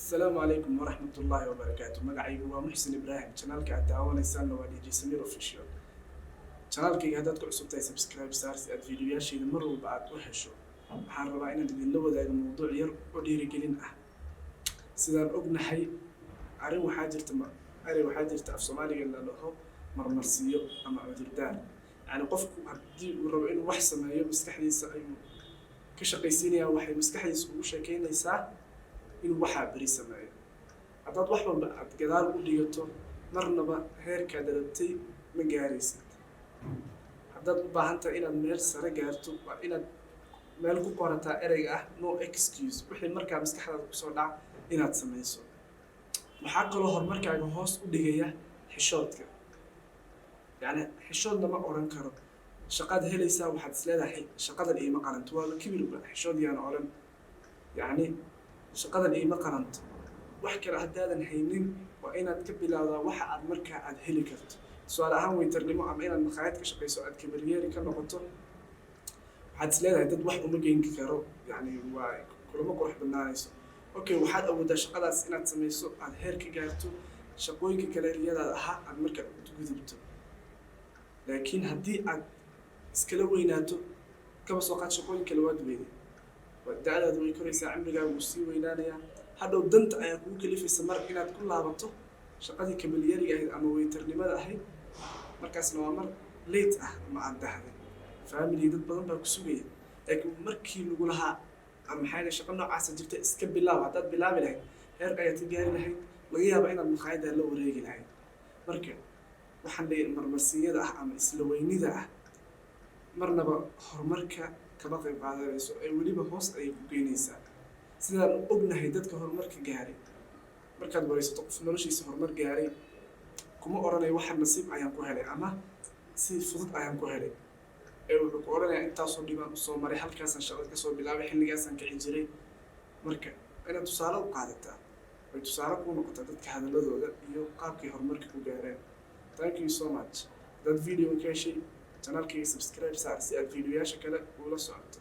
Asalaamu calaykum waraxmatullaahi wabarakaatu. Magacaygu waa Muxsin Ibraahim. Channelka aad daawanaysaanna waa DJ Samir Official. Channelkayga haddaad ku cusub tahay, subscribe saar si aad fiidiyoyaashayda mar walba aad u hesho. Waxaan rabaa inaan idinla wadaago mowduuc yar oo dhiirigelin ah. Sidaan ognahay, arrin waxaa jirta, erey waxaa jirta af Soomaaliga la dhaho marmarsiyo ama cudurdaar. Yacni, qofku haddii uu rabo inuu wax sameeyo, maskaxdiisa ayuu ka shaqaysiinayaa. Waxay maskaxdiisa ugu sheekeynaysaa inuu waxaa beri sameeyo. Haddaad wax walba aad gadaal u dhigato, marnaba heerkaad rabtay ma gaaraysid. Haddaad u baahan tahay inaad meel sare gaarto, waa inaad meel ku qorataa ereyga ah "no excuse". Wixii markaa maskaxdaada kusoo dhaca inaad samayso. Waxaa kaloo horumarkaaga hoos u dhigaya xishoodka. Yacni, xishoodna ma oran karo. Shaqaad helaysaa, waxaad is leedahay, "Shaqadan iima qalanto." Waaba kibirba, xishood yaana oran. Yacni, shaqadan iima qalanto. Wax kale haddaadan haynin, waa inaad ka bilowdaa waxa aad markaa aad heli karto. Tusaale ahaan, waiternimo ama inaad makhaayad ka shaqayso, aad kabaryeeri ka noqoto. Waxaad is leedahay, "Dad wax uma geyn karo." Yacni, waa kulama qurux badnaanayso. Okay, waxaad awooddaa shaqadaas inaad samayso, aad heer ka gaarto, shaqooyinka kale riyadaada ahaa aad markaa u gudubto. Laakiin haddii aad iskala weynaato, kaba soo qaad shaqooyin kale waad weyday, da-daadu way koraysaa, cimrigaagu wuu sii weynaanayaa. Hadhow danta ayaa kugu kalifaysa mar inaad ku laabato shaqadii kabalyeeriga ahayd ama waiternimada ahayd. Markaasna waa mar late ah ama aad dahday. Family, dad badan baa ku sugaya. Laakiin markii lagu lahaa ama maxaa yaele shaqo noocaasa jirta, iska bilaab, haddaad bilaabi lahayd, heer ayaad ka gaari lahayd. Laga yaaba inaad makhaayaddaa la wareegi lahayd. Marka waxaan leeyahay, marmarsiiyada ah ama isla weynida ah marnaba horumarka kama qayb qaadanayso, ee weliba hoos ayay ku geynaysaa. Sidaan ognahay, dadka horumarka gaaray markaad waraysato, qof noloshiisa horumar gaaray kuma odhanayo, "Waxa nasiib ayaan ku helay" ama "Si fudud ayaan ku helay," ee wuxuu ku odhanayaa, "Intaasoo dhibaan usoo maray, halkaasaan shaqada kasoo bilaabay, xilligaasaan kici jiray." Marka inaad tusaale u qaadataa, way tusaale kuu noqotaa dadka hadaladooda iyo qaabkay horumarka ku gaareen. Thank you so much. Haddaad video ka heshay, channelkayga subscribe saar si aad videoyaasha kale ula socoto.